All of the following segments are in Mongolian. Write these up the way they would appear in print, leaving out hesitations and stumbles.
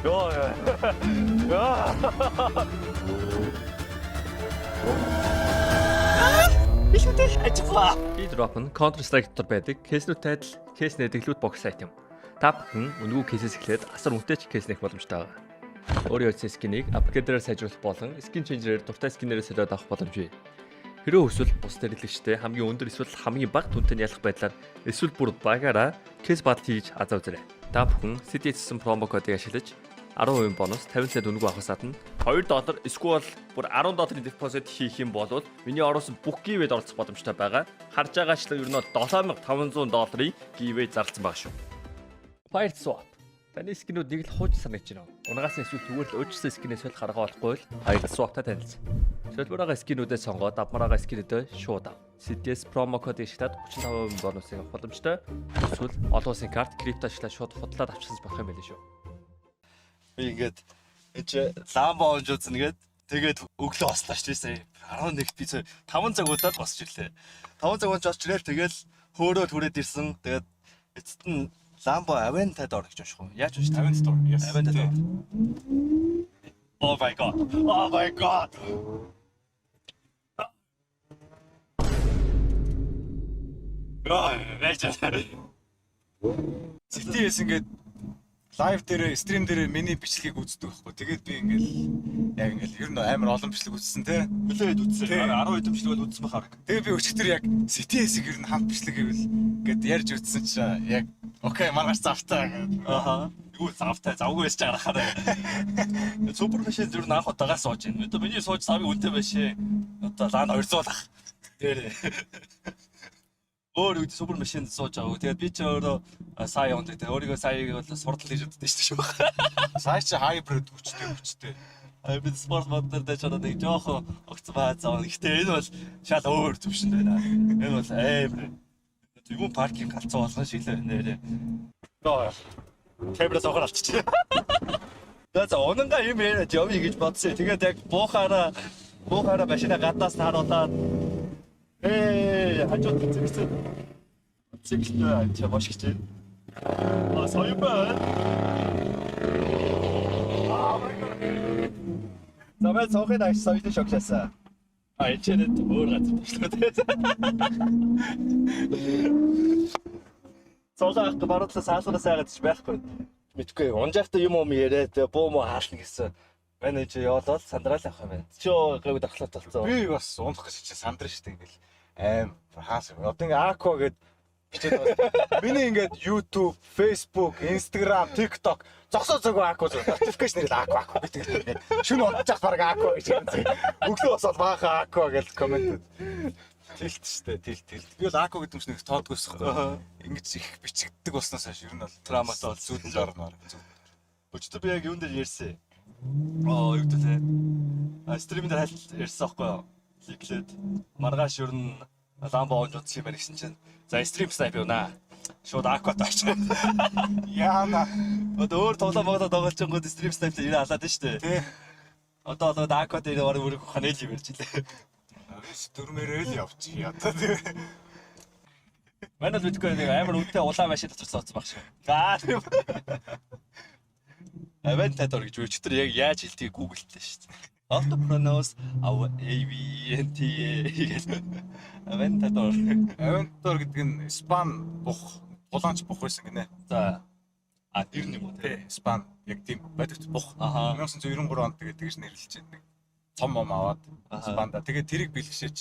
Йоо. Яа. Keydrop нь Counter Strike дотор байдаг case нүүдтэй адил case нээдэг loot box сайт юм. Та бүхэн үнэгүй case ээс эхлээд асар үнэтэй ч case нээх боломжтой байгаа. Өөрийн утасны skin ийг upgrader ээр сайжруулах болон skin changer ээр дуртай skin ээрээ солиод авах боломж бий. Хэрвээ хүсвэл бусад хэрэглэгчтэй хамгийн өндөр эсвэл хамгийн бага дүнтэй нь ялах байдлаар эсвэл бүр багаараа case battle хийж азаа үзээрэй. Та бүхэн CTS гэсэн promo кодыг ашиглаж 10% бонус 50 цент үнэгүй авахаас гадна 2 доллар эсвэл бүр 10 долларын депозит хийх юм бол миний оруулсан бүх giveaway д оролцох боломжтой байгаа. Харж байгаачлан ер нь бол 7500 долларын giveaway зарласан байгаа шүү. Fire Swap. Таны skin үүд нэг л хууч санагдаж байна. Унгаас нь эсвэл зүгээр л өөрчлөсөн skin ээс солих арга болохгүй л Fire Swap-та танилцсан. Солбороо skin үүдээ сонгоод авмараа skin үүдээ шууд ав. CTS promo код ашиглаад 35% бонусыг авах боломжтой. Эсвэл олон улсын карт крипто ашиглаад шууд худлаад авчихсан болох юм байл шүү. Би ингээд энэ чи Lambo унж үзнэ гээд тэгээд өглөө бослоо шүү дээ. 11-т би 5 цаг удаад босч ирлээ. 5 цаг унж босч ирээл тэгэл хөөрөө түрээд ирсэн. Тэгээд эцэст нь Lambo Aventador гэж унших уу? Яаж унших? Aventador. Yes. Aventador. Oh my god. Oh my god. Яа, байж. CTS ингээд live дээр stream дээр миний бичлэгийг үздэг байхгүй. Тэгээд би ингээд яг ингээд ер нь амар олон бичлэг үзсэн те. Хүлээд үзсэн. Тий. 10 хэдэн бичлэг бол үзсэн байх арга. Тэгээ би өчигдөр яг CTS-ийг ер нь хамт бичлэг гэвэл гээд ярьж үзсэн чинь яг okay, маргааш завтай гэдэг. Аха. Юу завтай, завгүй байж байгаа хараа. Супер машин зүр анх удаага сууж байна. Одоо миний сууж савыг үнэтэй байшээ. Одоо лаан 200 лах. Тэр. Өөр үед супер машинд сууж байгаа. Тэгээд би ч өөрөө сая ундаг. Тэгээд өөрийгөө саяыг бол сурдал гэж боддоо шүү дээ. Сая чи hybrid хүчтэй хүчтэй. Hybrid спорт мод дээр дэж одоо нэг жоохон огцон баа заа. Гэтэ энэ бол шал өөр төвшөнд байна. Энэ бол амар. Юм паркинг галцсан болгон шиг л байна нэрээ. Доо. Камера цохор алччих. За унангаа юм яриад явъя гэж бодсон. Тэгээд яг буухаараа машина гаднаас нь харуулад хажууд зэгцэн циклтэй чи бош гэж. А соён байна. За мэн цонхын агш соёлын шокшаасан. А энэ ч өөр газар тавьчлаа тий. Цонхоо авах баруудлаа саалгараас айгаад ч байхгүй. Мэдгүй унжаахта юм юм яриад буу муу хаална гэсэн. Манай чи яваалал сандраал авах юм байна. Чи гайгүй дархлаад болсон. Би бас унах гэж чи сандран штэ ингээл аим хаас. Одоо ингээ Aqua гэд бичээд байна. Миний ингээд YouTube, Facebook, Instagram, TikTok зогсоо зөгөө Aqua зөө. Notification нэрэл Aqua Aqua би тэгээд ингээд шүн унтчих баг Aqua гэж хэлсэн. Өглөө босоод баахан Aqua гэж коммент. Тэлт штэ, тэлт тэлт. Би бол Aqua гэдэг юм шиг нэг тоодгүйсэхгүй. Ингэж их бичигддэг болсноос хойш ер нь бол Травматай бол зүүдэнд орно. Зүүд. Өчтөр би яг юун дээр ярьсан. Аа юу гэдэг лээ. А stream дээр хайлт ярьсан аахгүй юу? Leak лээд маргааш ер нь Lambo онж утсан юм байна гэсэн чинь за stream snipe юунаа. Шууд Aqua таач. Яана. Одоо өөр тоглоом моглоо тоглолчингууд stream snipe дээр ирээ халаад нь штэ. Тэ. Одоо болоод Aqua дээр бараг өрөх ханэл юм ярьж илээ. Дөрмөрөө л явчих. Одоо тэр Манай л мэдгүй нэг амар үнэтэй улаан машин дотор суудсан баг шүү. Аа тийм. Aventador гэж өчтөр яг яаж хэлдгийг Google-тлээ шүү дээ. How to pronounce our A V N T A гэж Aventador. Aventador гэдэг нь Испан бух, улаанч бух байсан гинэ. За. А нэр нь юм уу те? Тий, Испан яг тийм бодит бух. Аха. 1993 онд тэгээд тэгж нэрлэж байна. Нэг цом мом аваад Аха. Испанда. Тэгээд тэрийг бэлгшээч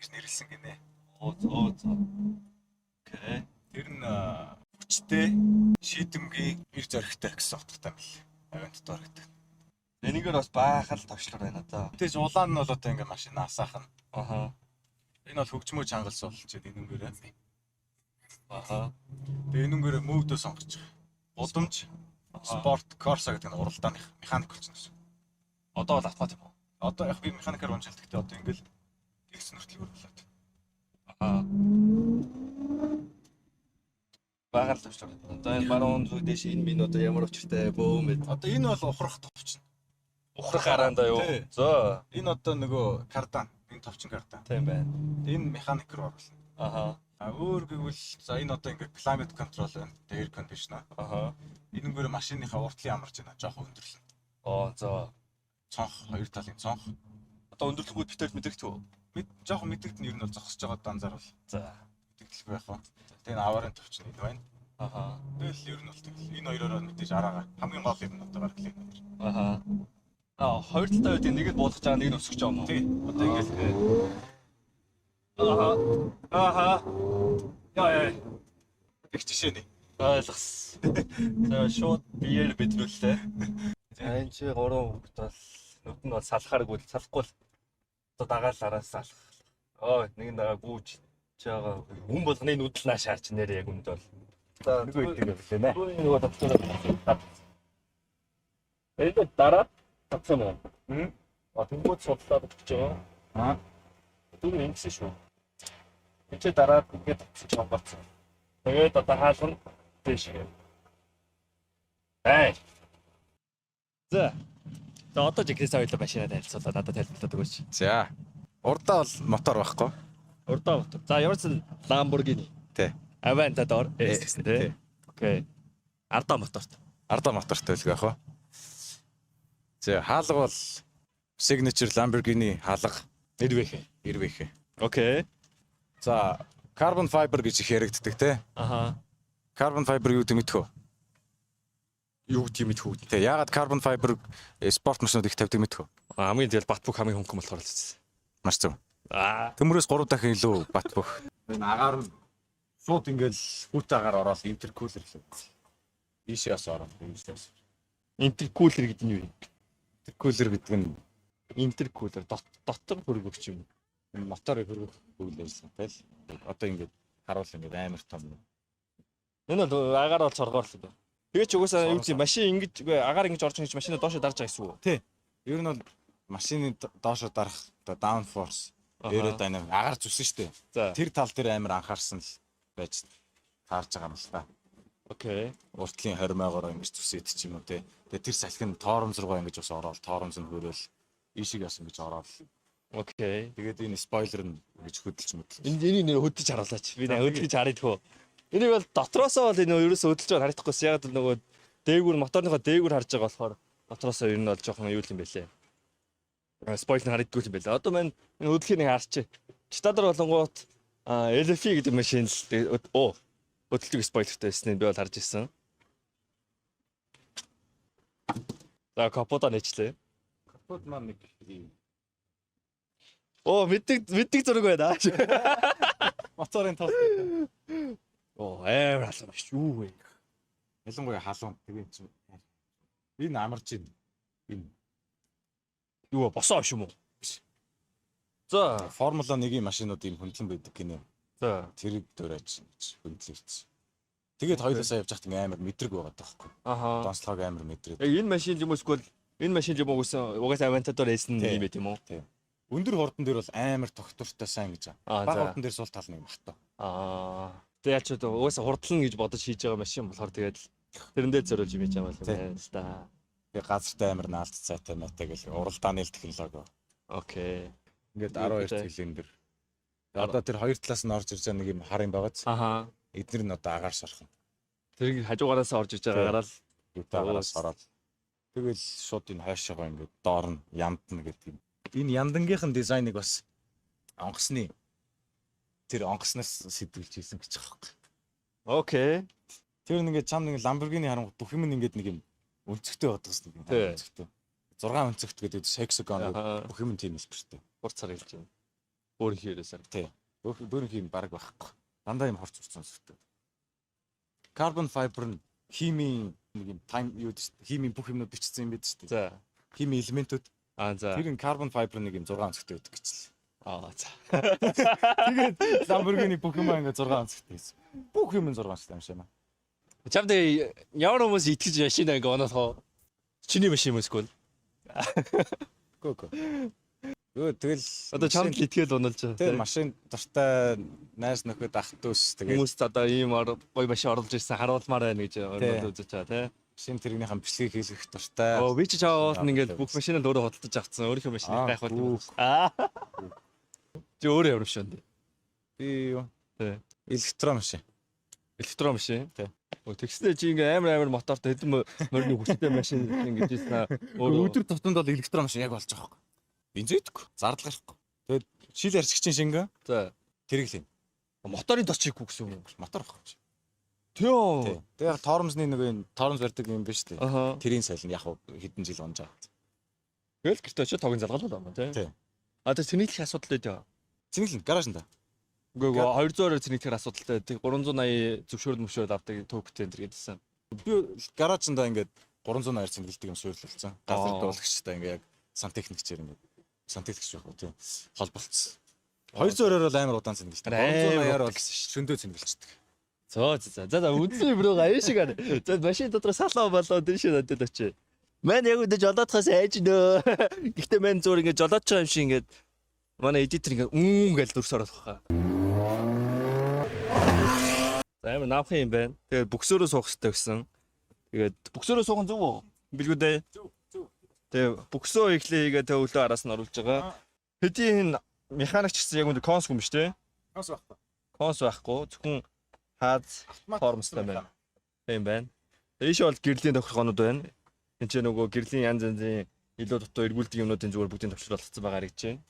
гэж нэрлсэн гинэ. Оо зөө зөө. Okay. Тэр нь хүчтэй, шийдэмгий, эр зоригтой гэсэн утгатай юм бэл. Aventador гэдэг. Энэгээр бас баахан л товчлоор байна одоо. Тэгэж улаан нь бол одоо ингээ машин асаах нь. Аха. Энэ бол хөгжмөө чангалс болж байна энэнгээрээ. Аха. Тэгээ энэнгээрээ mode өө сонгож байгаа. Удамж, спорт, Corsa гэдэг нь уралдааных механик болчихно гэсэн. Одоо бол автомат юм уу? Одоо яг би механикаар унжаалт гэхдээ одоо ингээл тэгсэн хүртэл болоод. Аха. Баахан л товчлоор. Одоо энэ баруун зүг дэш энэ минь одоо ямар учиртай бөөм мэд. Одоо энэ бол ухрах товчин. Ухрах гараандаа юу? Тий. Зөө. Энэ одоо нөгөө кардан, энэ товчин кардан. Тийм байна. Энэ механик руу оруулна. Аха. А өөр гэвэл за энэ одоо ингээд climate control байна. Тэгээ air conditioner. Энэнгээр машиныхаа уртлын амарч байна. Жохон өндөрлөн. Оо, за. Цонх, хоёр талын цонх. Одоо өндөрлөнгүүд битэр мэдэгдэх үү? Мэд жоохон мэдэгдэн, ер нь бол зогсож байгаа данзаар бол мэдэгдэлгүй байх ба. Тэгээ энэ аварын төвч нь энэ байна. Тэгэл ер нь бол тэгэл энэ хоёроор мэдээж араагаа хамгийн гол юм нь одоо бараг климат. Аа, хоёр талтай байдаг, нэг нь буулгаж байгаа, нэг нь өсгөж байгаа юм уу? Тий. Одоо ингээд Аха. Яа яа. их жишээ нэ. Ойлгосон. За, шууд биеэр мэдрүүллээ. За, энэ чи гурван хүүхэд бол нүд нь бол салахааргүй л салахгүй л одоо дагаал араас салах. Оо, нэг нь дагаа гүүж байгаа. Хүн болгоны нүд л нааш харч нэрээ яг үнд бол. За, Нөгөө идэг байлээ нэ. Нөгөө нөгөө татсан. Энэ дараа татсан уу? Мм. А, тэнгууд судлаад өгч байгаа. Аа. Түрүү ингэсэн шүү. Энд чи дараа ингээд татсан ч онгоцсон. Тэгээд одоо хаалга нь дээш гээ. Ай. За. За, одоо жигээс хоёлоо машинаа танилцуулаад надад тайлбарлаад өгөөч. За. Урдаа бол мотор байхгүй. Урдаа мотор. За, ямар ч Lamborghini. Тий. Aventador S гэсэн, тий. Тий. Okay. Ардаа моторт. Ардаа мотортой л байх ба. За, хаалга бол signature Lamborghini хаалга. Нэрвэхэ. Ирвэхэ. Okay. За, carbon fiber гэж их яригддаг, те. Carbon fiber юу гэдэг мэдэх үү? Юу гэдэг юм мэдэх үү? Тэ, яагаад carbon fiber спорт машинууд их тавьдаг мэдэх үү? Хамгийн тэгэл бат бөх, хамгийн хөнгөн болохоор л зү. Маш зөв. Аа. Төмрөөс 3 дахин илүү бат бөх. Энэ агаар нь шууд ингээл хүүт агаар ороод intercooler л. Ийшээ бас ороод ийшээ. Intercooler гэдэг нь юу юм? Intercooler гэдэг нь Intercooler дотор хөргөгч юм. энэ моторыг хөргөх үйл ажиллагаа тэл. Одоо ингээд харуул ингээд амар том. Энэ бол агаар бол цоргоор л байна. Тэгээ ч угаасаа юу гэдэг, машин ингэж, үгүй, агаар ингэж орж ингэж машина доошо дарж байгаа гэсэн үг. Ер нь бол машины доошо дарах одоо down force, aerodynamic агаар зүсэн шүү дээ. Тэр тал дээр амар анхаарсан л байж таарж байгаа юм л та. Уртлын 20 мягаараа ингэж зүсээд ч юм уу, те. Тэгээ тэр салхи нь торомз руугаа ингэж бас ороод торомз нь хөрөөл ийшиг бас ингэж ороод. Тэгээд энэ spoiler нь ингэж хөдөлж мөдөл. Энэ энийг нэр хөдөлж харуулаач. Би нэ хөдөлж харъя тхөө. Энийг бол дотроосоо бол энэ ерөөсөө хөдөлж байгаа харагдахгүйс. Яг л нөгөө дээгүүр, моторныхоо дээгүүр харж байгаа болохоор дотроосоо ер нь бол жоохон юу юм бэлээ. Spoiler харагддаггүй юм бэлээ. Одоо маань энэ хөдлөхийг нэг харчих. Читадар болонгууд LFE гэдэг машин л оо хөдөлдөг spoiler тай байсныг би бол харж ирсэн. За, капота нэчлээ. Капот маань нэг ийм Оо, мэддэг мэддэг зураг байна. Моторын тос. Оо, амар халуун биш юу вэ? Ялангуяа халуун тэгээ юм чинь. Энэ амарч байна. Энэ Юу вэ? Босоо биш юм уу? Биш. За. Формула 1-ийн машинууд ийм хөндлөн байдаг гинэ. За. Тэрийг дуурайж хөндлөн ирсэн. Тэгээд хоёулаасаа явж байхад ингээ амар мэдрэг байгаа даахгүй. Донцлогоо амар мэдрээд. Яг энэ машин юм уу, эсвэл энэ машин юм уу, угаасаа Aventador S нь юм байт юм уу? Өндөр хурдан дээр бол амар тогтвортой сайн гэж байгаа. Бага хурдан дээр сул тал нэг матаа. Аа. Тэгээ яаж ч одоо угаасаа хурдлана гэж бодож хийж байгаа машин болохоор тэгээд л тэрэндээ зориулж юм хийж байгаа юм байна л да. Тэгээ газартай амар наалт цайтай матай гэл уралдааны л технологи. Okay. Ингээд 12 жилийн дээр. Одоо тэр хоёр талаас нь орж ирж байгаа нэг юм хар юм байгааз. Эднэр нь одоо агаар сорох юм. Тэр хажуугараас орж иж байгаагаараа л Юутай агараас ороод. Тэгэл шууд энэ хойшоогоо ингээд доор нь яндна гэдэг юм. Энэ яндангийнх нь дизайныг бас онгоцны тэр онгоцноос сэтгүүлж хийсэн гэж байгаа байхгүй. Тэр ингээд чам нэг Lamborghini харангуут бүх юм ингээд нэг юм өнцөгтэй байдаг гэсэн нэг юм өнцөгтэй. 6 өнцөгт гэдэг hexagon бүх юм тийм хэлбэртэй. Хурц хэлж байна. Өөр хэрээсээр. Тий. Бөөрөнх юм баг байхгүй. Дандаа юм хурц хурц өнцөгтэй. Carbon fiber нь химийн нэг юм time юу гэдэг чинь химийн бүх юмнууд бичсэн юм бид шүү дээ. Химийн элементүүд. Аа, за. Тэр нь carbon fiber нэг юм 6 өнцөгтэй байдаг гэж л. Аа, за. Тэгээд Lamborghini бүх юм ингээд 6 өнцөгтэй байсан. Бүх юм 6 өнцөгтэй юм шиг юм. Чамд ямар хүмүүс итгэж машин ингээ оноохоо? Чиний машин юм эсвэл? Гөө гөө. Гөө тэгэл Одоо чамд л итгээл уналж байгаа. Тэр машин дуртай найз нөхөд, ах дүүс тэгээд Хүмүүст одоо ийм гоё машин оруулж ирсэн харуулмаар байна гэж өнөөдөр үзэж байгаа, тий. Машин тэрэгнийхэн бичлэгийг хийх дуртай. Оо, би чи чаваа бол ингээд бүх машинаа л өөрөө худалдаж авцсан. Өөрийнхөө машиныг гайхвал юм. Аа. Чи өөрөө ямар машин вэ? Би юу? Тий. Электромашин. Электромашин. Тий. Өө тэгснэ чи ингээ амар амар мотортой хэдэн морины хүчтэй машин ингэж ийсэн аа. Өөрөө Өдөр тутамд бол электромашин яг болж байгаа байхгүй. Бензин идэхгүй, зардал гарахгүй. Тэгээд шил арчигчин шингэн за тэрэг л юм. моторын тос чийхгүй гэсэн юм уу? Мотор байхгүй. Тий. Тий. Тэгээд яг тормозны нэг энэ тормоз барьдаг юм биш үү? Аха. Тэрийн солино яг хуу хэдэн жил унж байгаа. Тэгэл гэртээ очиж тогийн залгаал байна тий. Тий. А тэр цэнэглэх асуудал байдаг. Цэнэглэн гаражнда. Үгүй ээ 200-оор цэнэглэхэр асуудалтай. Тэг 380 зөвшөөрөл мөшөөрөл авдаг төвхтэй энэ гэдсэн. Би гаражнда ингээд 380 цэнгэлдэг юм суйрлалцсан. Газар Аа. дуулагчтай ингээд яг сантехникчээр ингээд сантехникч байх уу тий. Холболцсон. 200-оор бол амар удаан цэнгэлдэг. Амар 380-аар бол шөндөө цэнгэлждэг. Зөө зөө зөө за үзсэн юм руу аян шиг ар. За машин дотор салаа болоо тийш надад очив. Мэн яг үдэ жолоодохоос айж нөө. Гэхдээ мэн зур ингэ жолоодч байгаа юм шиг ингэ манай эдитер ингэ үүн гэж дүрс оруулах хаа. За амар наавхан юм байна. Тэгээд бүксөөрөө суух хэрэгтэй гэсэн. Тэгээд бүксөөрөө суух нь зөв үү? Билгүүдээ. Зөв зөв. Тэгээд бүксөө ихлээ хийгээ тэг өглөө араас нь оруулж байгаа. Хэдийн механик ч гэсэн яг үндэ конс юм биш үү? Конс байхгүй. Конс байхгүй. Зөвхөн хааз формстай байна. Тийм байна. Ийш бол гэрлийн тохиргоонууд байна. Энд чинь нөгөө гэрлийн янз янзын илүү дутуу эргүүлдэг юмнуудын зүгээр бүгдийн төвшөр олцсон байгаа харагдаж байна.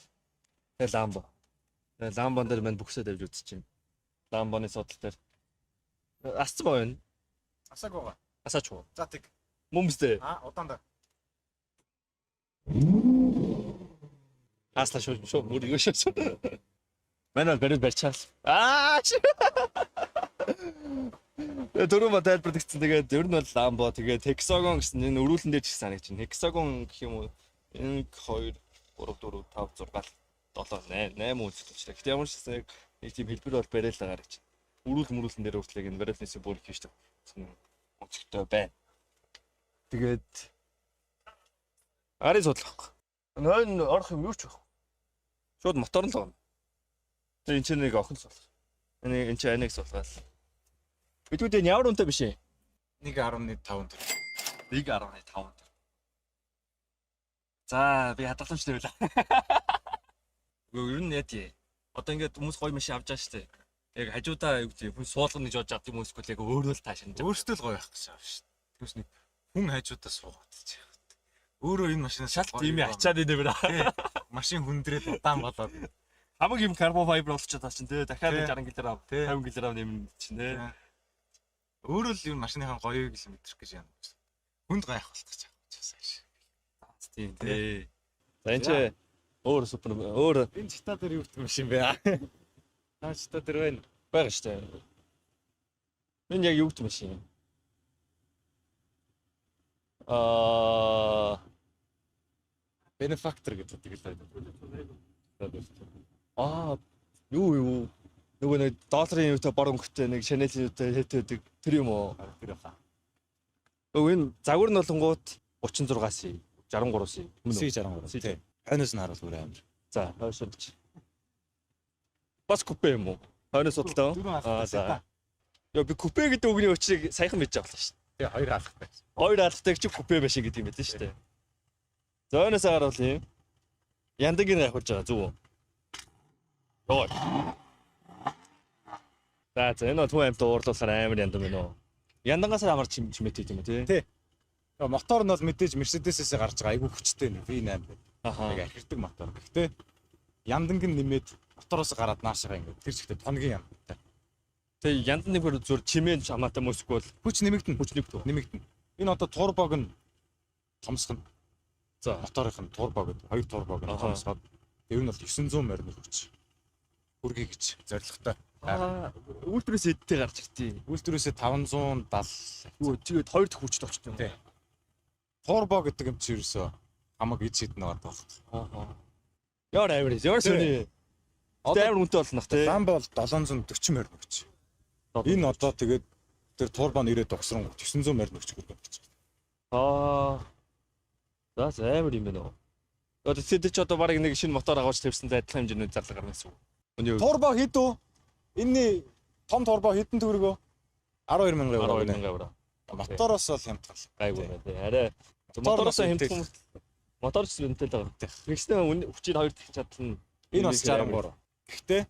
Тэгээ ламбо. Тэгээ ламбон дээр мань бүксээ тавьж үзэж байна. Ламбоны судал дээр. Асцсан боо энэ. Асааг байгаа. Асаач уу. За тэг. Мөн биз дээ. А удаан да. Аслаа шүү шүү мөр юу шүү. Манай бол бариул барьчаал. Аа. Тэгээ түрүү ба тайлбарлагдсан. Тэгээд ер нь бол Lambo тэгээд Hexagon гэсэн энэ өрүүлэн дээр ч их санагч байна. Hexagon гэх юм уу? 1 2 3 4 5 6 7 8 8 үзэлтэй. Гэтэ ямар ч гэсэн яг нэг тийм хэлбэр бол бариул байгаа гэж. Өрүүл мөрүүлэн дээр хүртэл яг энэ бариулнаас бүр их шүү дээ. Өнцгтэй байна. Тэгээд арын судлах. Нойн орох юм юу ч байх. Шууд мотор нь л байна. Тэгээ энэ чинь нэг охин суулгах. Энэ энэ чинь аниг суулгаал. Бидүүд энэ ямар үнэтэй биш ээ? 1.5 төр. 1.5 төр. За би хадгаламжтай байлаа. Үгүй ер нь яа тий. Одоо ингээд хүмүүс гоё машин авч байгаа шүү дээ. Яг хажуудаа юу гэдэг хүн суулгана гэж бодож авдаг юм эсвэл яг өөрөө л таашин. Өөртөө л гоё байх гэж аав шүү. Тэгвс нэг хүн хажуудаа суугаад ч яах вэ? Өөрөө энэ машинаас Шалт ийм ачаад идэв бра. Машин хүндрээд удаан болоод. Хамаг юм карбон файбер болчиход таа чинь тий. Дахиад Тий. 60 кг, Тий. 50 кг нэмнэ чинь тий. Өөрөө л энэ машиныхаа гоёыг л мэдрэх гэж яана. Хүнд гайх болох гэж аав гэж. Тийм тий. За энэ чи өөр супер өөр Энэ чита дээр юу гэдэг машин бэ? Та чита дээр байна. байгаа шүү дээ. Энэ яг юу гэдэг машин юм? Аа Benefactor гэдэг л байна. Аа юу юу нөгөө нэг долларын юутай бор өнгөтэй нэг Chanel-ийн юутай хэт байдаг тэр юм уу? Тэр баха. Нөгөө энэ загвар нь болонгууд 36 C, 63 C. Мөн үү? C63. C. Тий. Хойноос нь харуул бүр амар. За, хойшолж. Бас купе юм уу? Хойноос судалтай уу? Дөрвөн Аа алхтай. за. Йоо би купе гэдэг үгний учрыг саяхан мэдэж авлаа шүү. Тий, хоёр алхтай. Хоёр алхтай чи купе машин гэдэг юм байл шүү дээ. Зойноос харуул юм. Яндаг нь гайхуулж байгаа зүг үү? Йоо. За за энэ бол хүн амьд уурлуулахаар амар яндан байна уу? Яндангаас амар чим чимээтэй юм тий. Тий. Мотор нь бол мэдээж Mercedes-ээс гарч байгаа айгүй хүчтэй нэг V8 гэдэг. Аха. Яг архирдаг мотор. Гэхдээ янданг нь нэмээд мотороос гараад наашаага ингээд тэр чигтээ тонгийн яндантай. Тэгээ яндан нэмэр зүр чимээ хамаатай мөсөхгүй бол Хүч нэмэгдэнэ. хүч нэмэгдв. Нэмэгдэнэ. Энэ одоо турбог нь томсгоно. За. Моторынх нь турбо гэдэг. Хоёр турбог нь Аха. томсгоод ер нь бол 900 морины хүч хүргэе гэж зорилготой. Аа, үйлдвэрээс эдтэй гарч иртий. Үйлдвэрээсээ 570 Юу тэгээд хоёр дахь хүчтэй болчихсон юм. Тий. Турбо гэдэг юм чи ерөөсөө хамаг ид шид нэг байгаа. Аа. Яар амар. Яар Тий. сони. Одоо амар үнэтэй болно нах тий. Ламбо бол 740 морины хүч. Энэ одоо тэгээд тэр турбо нь ирээд угсран 900 морины хүч хүргэх гэж. Аа. За за, амар юм байна уу. Одоо тэд чи одоо барыг нэг шинэ мотор агуулж тавьсан адилхан хэмжээний зарлага гарна гэсэн үг. Үний хувьд Турбо хэд үү? Энийний том турбо хэдэн төгрөг вэ? 12 мянган евро. 12 мянган евро. Мотороос бол хямдхан. Гайгүй байна тий. Арай Мотороос мотороос үнэтэй. хямдхан мотор ч үнэтэй л байгаа. Тэгснэ хүчийг хоёр дахь чадал нь Энэ бас 63. Гэхдээ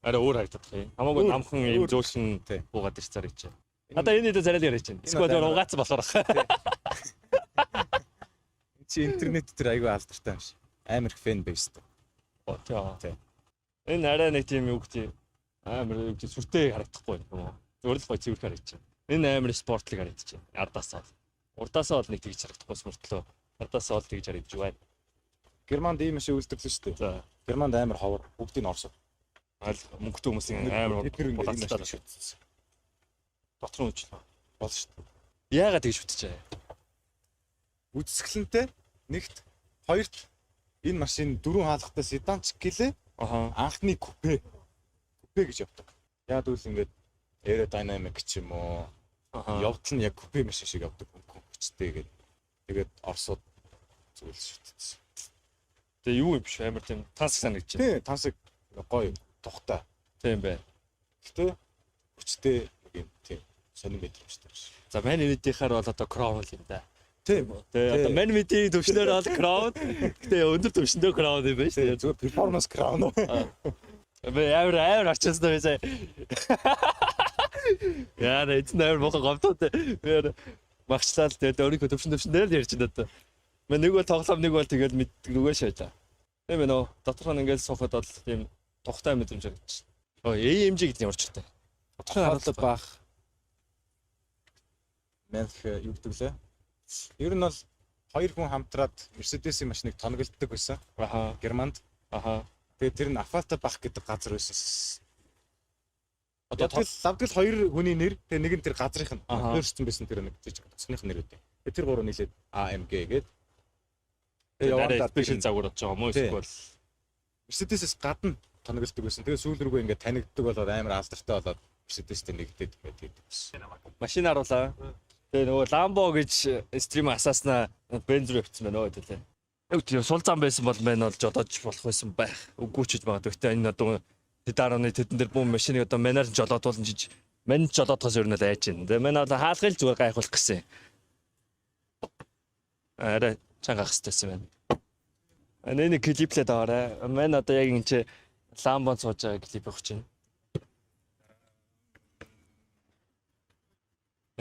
Арай өөр харагдах юм. Хамаагүй намхан юм зөөлхөн буугаад ирч цаар гэж. Одоо энэ хэдэ царайлаг яриач чинь. Эсвэл өөр угаацсан болохоор ах. Чи интернет дээр айгүй алдартай юм шиг. Амар их фэн бейстэй. Тий. Энэ арай нэг тийм юу гэдэг амар юу гэдэг сүртэй харагдахгүй юм уу? Зүгээр л гоё цэвэрхэн харагдчих. Энэ амар спортлог харагдчих. Ардаасаа бол. Урдаасаа бол нэг тэгж харагдахгүй мөртлөө. Ардаасаа бол тэгж харагдаж байна. Германд ийм машин үйлдвэрлэн шүү дээ. За. Германд амар ховор бүгдийг нь Оросод. Аль мөнгөтэй хүмүүсийн амар Тэд нэр ингээд ийм булаацтай машин шүтсэн. дотор нь үжил. Болно шүү дээ. Яагаад тэгж шүтжээ? Үзэсгэлэнтэй нэгт, хоёрт энэ машин дөрвөн хаалгатай седан ч гэлээ Аха. анхны купе. Купе гэж явдаг. Яг үл ингээд aerodynamic ч юм уу Аха. явдал нь яг купе машин шиг явдаг хүчтэй гээд тэгээд Оросод зүйл шүтсэн. Тэгээ юу юм биш амар тийм тансаг санагдчих. Тий, тансаг гоё тухтай. Тийм байна. Гэтэ хүчтэй нэг юм тийм сонин мэдрэмжтэй биш. За мань мэдийнхаар бол одоо Crown л юм да. Тийм. Тэгээ одоо мань мэдийн төвшнөр бол Crown. Гэтэ өндөр төвшөндөө Crown юм байна шүү дээ. Зүгээр performance crown уу? Би амар амар арчсан байсан. Яа, эцэн амар муухай гомдоод би амар багчлаа л тэгээд өөрийнхөө төвшин төвшин дээр л ярьж байна одоо. Мэн нэг бол тоглоом нэг бол тэгээд мэддэг нүгэ шаажаа. Тийм ээ нөө доторх нь ингээд суухад бол тийм тухтай мэдрэмж харагдчих. Оо AMG гэдэг нь ямар ч хэрэгтэй. Тодорхой Хаалт баах. Мэнх юу гэдэг лээ? Ер нь бол хоёр хүн хамтраад Mercedes-ийн машиныг тоноглодог байсан. Аха. Германд. Аха. Тэгээд тэр нь Affalterbach гэдэг газар байсан. Одоо Одоо лавдгал хоёр хүний нэр, тэгээ нэг нь тэр газрынх нь Аха. өөрчлөсөн байсан тэр нэг жижиг тоцсных нэр үү. Тэгээ тэр гурав нийлээд AMG гээд. Тэгээ Тэгээ явандаа явандаа биш загвар болж байгаа юм уу Тий. эсвэл Mercedes-с гадна тоноглодог байсан. Тэгээ сүүл рүүгээ ингээд танигддаг болоод амар алдартай болоод Mercedes-тэй нэгдээд ингээд хийдэг байсан. машин харуулаа. Тэгээ нөгөө Lambo гэж стрим асааснаа бенз рүү явцсан байна өө төлөө. Яг тийм сул зам байсан бол мэн бол жолоож болох байсан байх. Үгүй ч гэж магадгүй. Гэтэ энэ одоо тэд 10-ны тэдэн дээр бүүн машиныг одоо манаар нь жолоодуулна жиж мань жолоодохоос ер нь л айж байна. Тэгээ мань бол хаалгыг л зүгээр гайхуулах гэсэн. Арай чанга ах хэрэгтэй байсан байна. Энэ нэг клиплээд аваарай. Мань одоо яг энэ чи Lambo сууж байгаа клип явах чинь.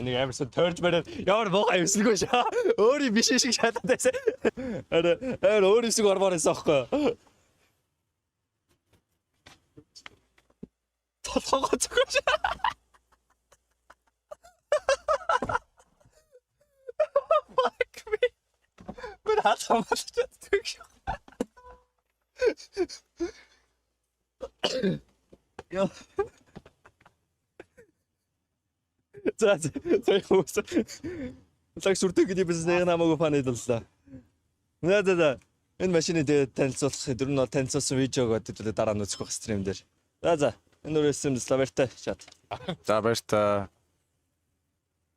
Энийг амар сон тойрж бариад ямар муухай юмсангүй шаа. Өөр юм биш шиг шалаад байсан. Арай амар өөр юм шиг ормоор байсан аахгүй. Толгоогоо зөхөж. Fuck me. Би хаалгамалж чаддаг шүү. Яа. За за хүмүүс. Лаг сүрдэг гэдэг биз нэг намаагүй фан идэллээ. За за за. Энэ машины дээр танилцуулах тэр нь бол танилцуулсан видеог хэдүүлээ дараа нь үзэх байх стрим дээр. За за. Энэ үрээсэн баяртай чат. За баяр та.